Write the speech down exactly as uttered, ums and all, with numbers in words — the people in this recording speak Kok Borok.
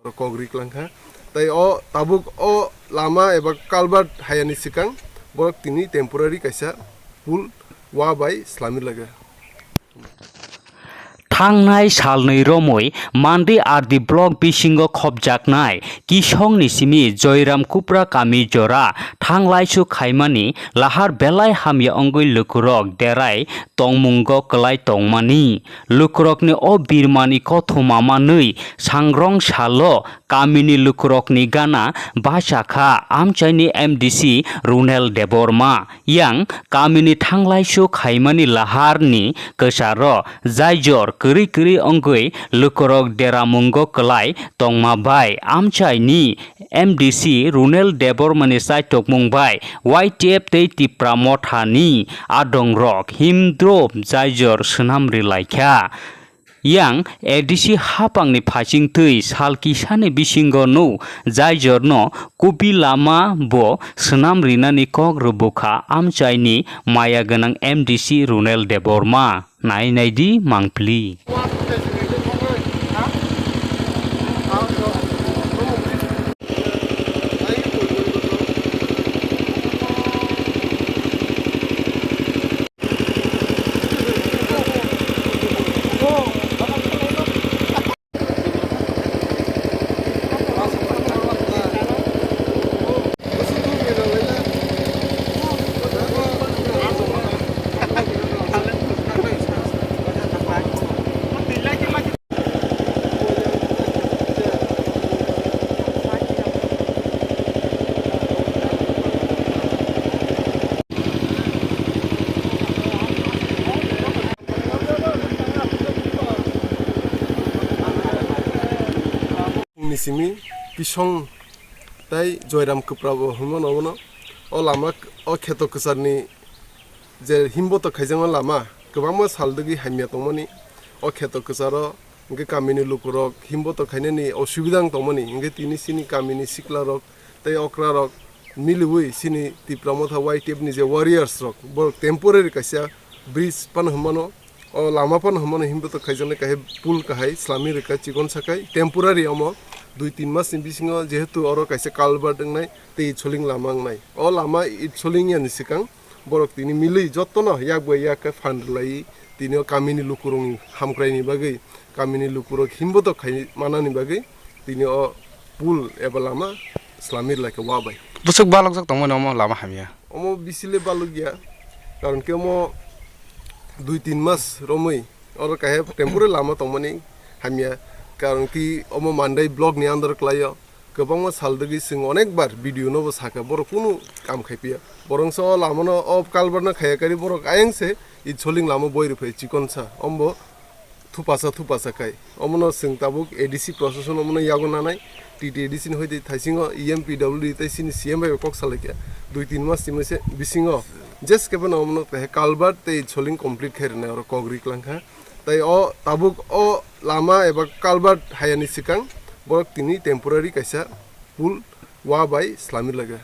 Oro kok ri klang kha. Tai o tabuk o lama eba culvert hayani swkang borok tini temporary kaisa pool wa bai slamwi laga. Thangnai salnwi romwi Mandi R D block bisingo khopjaknai Kisongni simi Joyram Kupra kami jora thanglaisu khaimani lahar belai hamya wngwi lukurok derai tongmungo kwlai tongmani. Lukurokni o birmani kothoma manwi sangrong salo kamini lukurokni gana bacha kha amchaini M D C Runel Debbarma. Yang kamini thanglaisu khaimani laharni kwcharo jaijor kwrwi kwrwi wngwi lukurok deramungo kwlai tongma bai amchaini M D C Runel Debbarmani chaitokmung bai Y T F tei Tipra Mothani adongrok himdrop jaijor swnamri laikha. Yang A D C hapangni phasingtwi sal kisani bisingo no jaijorno kupi lama bo swnam rinani kok rwbukha amchaini maya gwnang M D C Runel Debbarma. Nai nai di mangpili. Ni simi Kisong tai Joyram Kwpra bo hwnmano obono. O lama, o kheto kwcharni je himbotok khaijakma lama kwbangma sal dwgwi hamya tongmani. O kheto kwcharo hwnkhe kamini lukurok himbotok khainani osubida wng tongmani, hwnkhe tini chini kamini siklarok tei okrarok miliwi chini Tipra Motha Y T F ni je warriors rok, borok temporary kaisa bridge phano hwnmano, o lama phano hwnmano, himbotok khaijaknai kahai pool kahai slamwi rwkha chikon sakhai temporary omo dui tin mas ni bisingo, jehetu oro kaisa culvert wngnai tei itsholing lama wngnai. O lama itsholing yani swkang borok tini milwi jotono yak bai yak khe phan rwlaiwi tini o kamini lukurokni hamkraini bagwi, kamini lukurok himbotok khai manani bagwi tini o pool eba lama slamwi rwlaikha wa bai. Bwswk balokjak tongmani omo lama hamya? Omo bisi le balokya, karon khe omo dui tin mas romwi oro kahai temporary lama tongmani hamya, karon khe omo Mandai block ni under kwlaio. Kwbangma sal dwgwi chwng onekbar video no bo sakha, borok kunu kam khai phiya. Borok se o lama no, o culvert no khaiya kari borok ayang se itsholing lama boi rw phai chikon sa, ombo thupasa thupasa khai. Omono chwng tabuk A D C procession omono yago nanai, T T A D C ni hoite thaisingo E M P W D tei chini C M bai bo kok salaikha. Dui tin mas ni mese bisingo jeskhe phano omono kahai culvert tei itsholing complete khai rwnai oro kok ri klang kha. Tai o tabuk o lama eba culvert hayani swkang borok tini temporary kaisa pool wa bai slamwi laga.